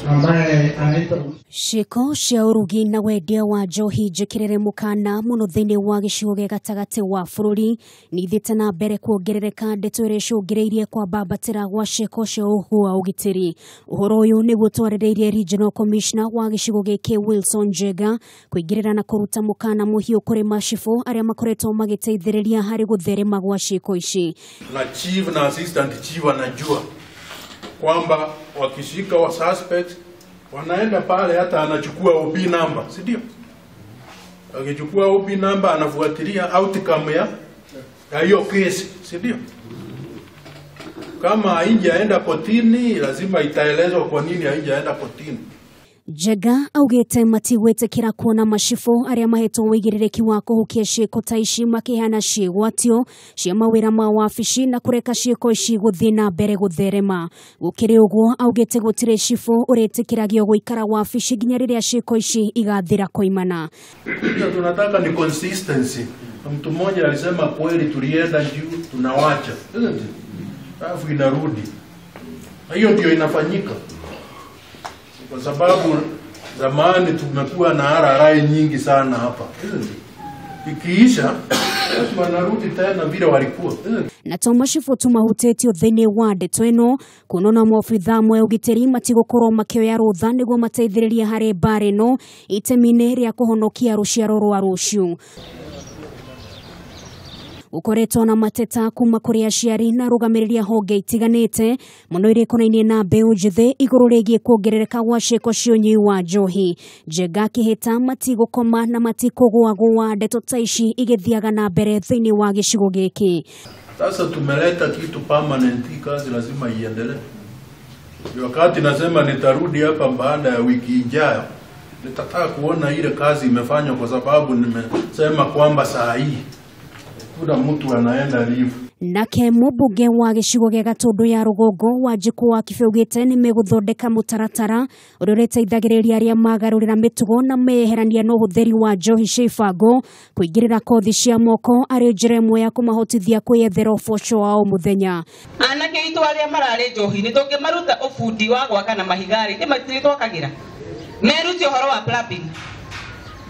Ambaye anaitwa Ciĩko cia ũrugi na wendia wa njohi njĩkĩrĩre mũkana mũno thĩinĩ wa gĩcigo gĩa gatagatĩ wa bũrũri nĩ ithiĩte na mbere kuongerereka, ndeto ĩrĩa ĩcũngĩrĩirie kwambambatĩra gwa ciĩko cia ũhu wa ũgitĩri. Ũhoro ũyũ nĩguo twarĩrĩirie Regional Commissioner wa gĩcigo gĩkĩ Wilson Njenga kũingĩrĩra na kũruta mũkana mũhiũ kũrĩ macibũ arĩa makoretwo magĩteithĩrĩria harĩ gũtherema gwa ciĩko ici. Na chief na assistant chief wanajua kwamba wakishika wa suspect wanaenda pale, hata anachukua OB number, si ndio? Akichukua OB number anafuatilia outcome ya hiyo kesi, si ndio? Kama haijaenda kotini, lazima itaelezwa kwa nini haijaenda kotini. Njenga augĩte matigwĩtĩkĩra kuona macibũ arĩa mahetwo ũigĩrĩrĩki wa kũhukia ciĩko ta ici makĩheana ciĩgwatio cia mawĩra ma wabici na kũreka ciĩko ici gũthiĩ na mbere gũtherema. Gũkĩrĩ ũguo augĩte gũtirĩ cibũ ũrĩtĩkĩragio gũikara wabici nginya rĩrĩa ciĩko ici igathira koimana. Ndio tunataka ni consistency. Mtu mmoja alisema kweli tulienda juu tunawacha. Isn't it? Alafu inarudi. Na hiyo ndio inafanyika. Kwa sababu zamani tumekuwa na RRI nyingi sana hapa. Isn't it? Ikiisha watu wanarudi tena vile walikuwa. Isn't it? Na to macibũ tu mahutĩtio thĩinĩ wa ndeto ĩno kuonona maobithaa mwe ũgitĩri matigũkorwo makĩoya rũtha nĩguo mateithĩrĩrie harĩ mbara ĩno itemi-inĩ rĩa kũhonokia rũciaro rwa rũciũ. Gũkoretwo na mateta kuma kũrĩ aciari na arũgamĩrĩri a honge itiganĩte mũno iria ikonainie na mbeũ njĩthĩ igũrũ rĩgiĩ kuongerereka gwa ciĩko cia ũnyui wa njohi. Njenga akĩhĩta matigũkoma na matikũgũagũa ndeto ta ici igĩthiaga na mbere thĩinĩ wa gĩcigo gĩkĩ. Sasa tumeleta kitu permanent, hii kazi lazima iendelee. Wakati nasema nitarudi hapa baada ya wiki ijayo, nitataka kuona ile kazi imefanywa, kwa sababu nimesema kwamba saa hii kuna mtu anaenda leave. Nake mũmbunge wa gĩcigo gĩa Gatũndũ ya rũgongo Wanjikũ wa Kibe augĩte nĩ megũthondeka mũtaratara ũrĩa ũrĩteithagĩrĩria arĩa magarũrĩra mĩtugo na meyeherania na ũhũthĩri wa njohi cia ibango kũingĩrĩra kothi cia moko arĩ njĩra ĩmwe ya kũmahotithia kwĩyethera ũboco wa o mũthenya. Anake aitũ arĩa mararĩ njohi-inĩ tũngĩmaruta ũbundi wa gwaka na mahiga-rĩ, nĩ matirĩ twakagĩra. Merute ũhoro wa plumbing.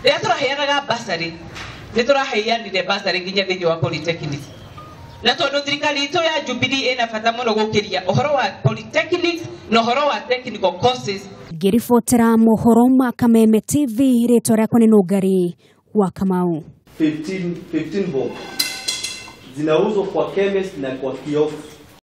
Rĩrĩa tũraheanaga bursary, nĩ tũraheanire bursary nginya thĩinĩ wa polytechnic. Na tondũ thirikari itũ ya Jubilee ĩna bata mũno gũkĩria ũhoro wa polytechnics na ũhoro wa technical courses. Ngĩribotera mohoro ma Kameme TV, rĩtwa rĩakwa nĩ Nũngari wa Kamau. 15 bob zinauzwa kwa chemist na kwa kiosk.